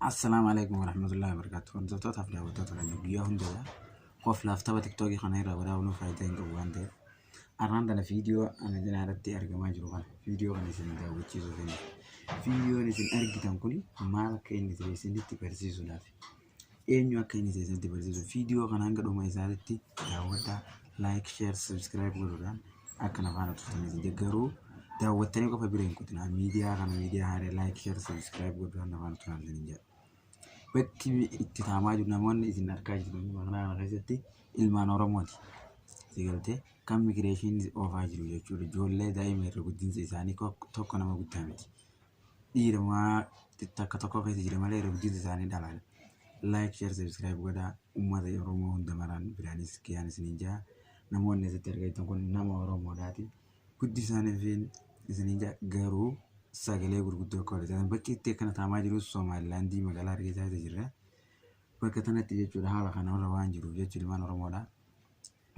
Assalaamu alaikum warahmatullahi wabarakatuh. Hordoftoota fi daawwattoota keenya guyyaa hundaa qoflaaf tapha tiktookii kana irraa waraabnuu faayidaa hin qabu waan ta'eef, har'aan tana viidiyoo ana cinaa irratti argamaa jiru kana, viidiyoo kana isin daawwachiisuuf hin, viidiyoon isin argitan kun maal akka inni ta'e isinitti barsiisuudhaaf, eenyu akka inni ta'e isinitti barsiisu, viidiyoo kana hanga dhuma isaatti daawwadhaa. Like, share, subscribe godhuudhaan akka na faana turtan isin garuu daawwattanii qofa bira hin kutinaa. Miidiyaa kana, miidiyaa haaraa, like, share, subscribe godhuudhaan na faana turan isinin jedha. Bakki itti taamaa jiru, namoonni isin argaa jirtan mana kana keessatti ilmaan Oromooti. Si galtee kan migireeshinii oofaa jiru jechuudha. Ijoollee daa'ima irra guddinsa isaanii tokko nama guddaa miti. Dhiirumaa takka tokko keessa jira malee irra guddinsa isaanii dhalaadha. Like, share, subscribe godhaa, uummata Oromoo hunda maraan biraanis kiyaan isiniin jaa. Namoonni asitti argaa jirtan kun nama Oromoodhaati. Guddi isaanii fi isiniin jaa, garuu sagalee gurguddoo akka walitti bakki itti akkana taamaa jiru Somaalilaandii magaalaa Hargeysaa keessa jirra. Bakka tanatti jechuudha, haala kana irra waan jiruuf jechuudha, ilmaan Oromoodha.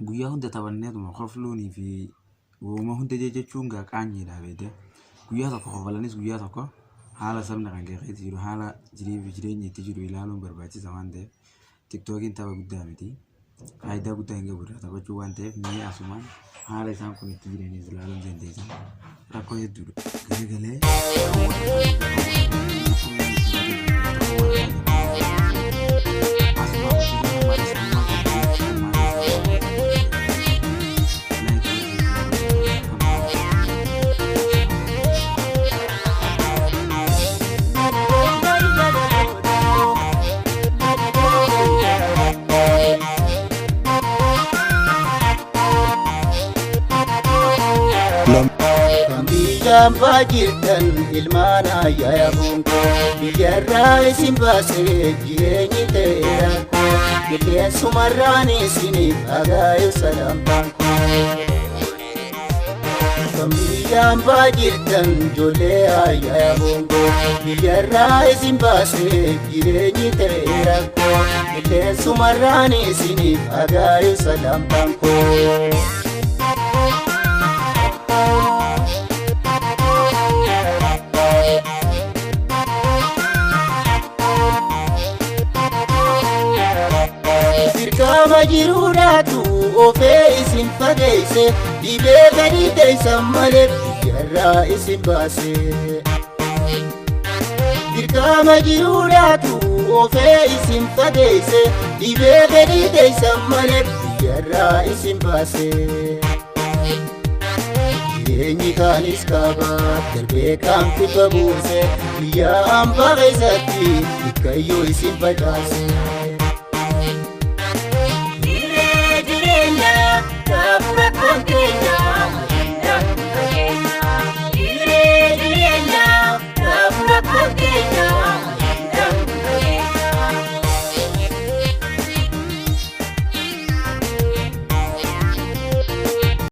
Guyyaa hunda taphanneetuma kofluunii fi uuma hunda jechuun gaa qaanyiidha beekte. Guyyaa tokko kofalanis, guyyaa tokko haala sabni kan keessa jiru, haala jireenya fi jireenya itti jiru ilaaluun barbaachisa waan ta'eef, tiktookiin tapha guddaa miti. Faayidaa guddaa hin qabu irraa taphachuu waan ta'eef, mee asumaan haala isaan kun itti jiranis ilaaluu dandeessan. Rakkoo hedduudha. Garagalee Kan biyyaan baajirtan ilmaan ayyaa bonkoo, biyyarraa isin baasee jireenyi ta'eera koo, qilleensumarraan isiniif agaayu salamtaan koo. Kan biyyaan baajirtan ijoollee ayyaa bonkoo, biyyarraa isin baasee jireenyi ta'eera koo, qilleensumarraan isiniif agaayu salamtaan koo. Dirqama jiruudhaatu ofee isin fageesse, dhibee gadi teessan malee biyyarraa isin baase. Dirqama jiruudhaatu ofee isin fageesse, dhibee gadi teessan malee biyyarraa isin baase. Jireenyi kaanis qaba darbee kaan kibba buuse, biyya hambaa keessatti dikkayyoo isin facaase.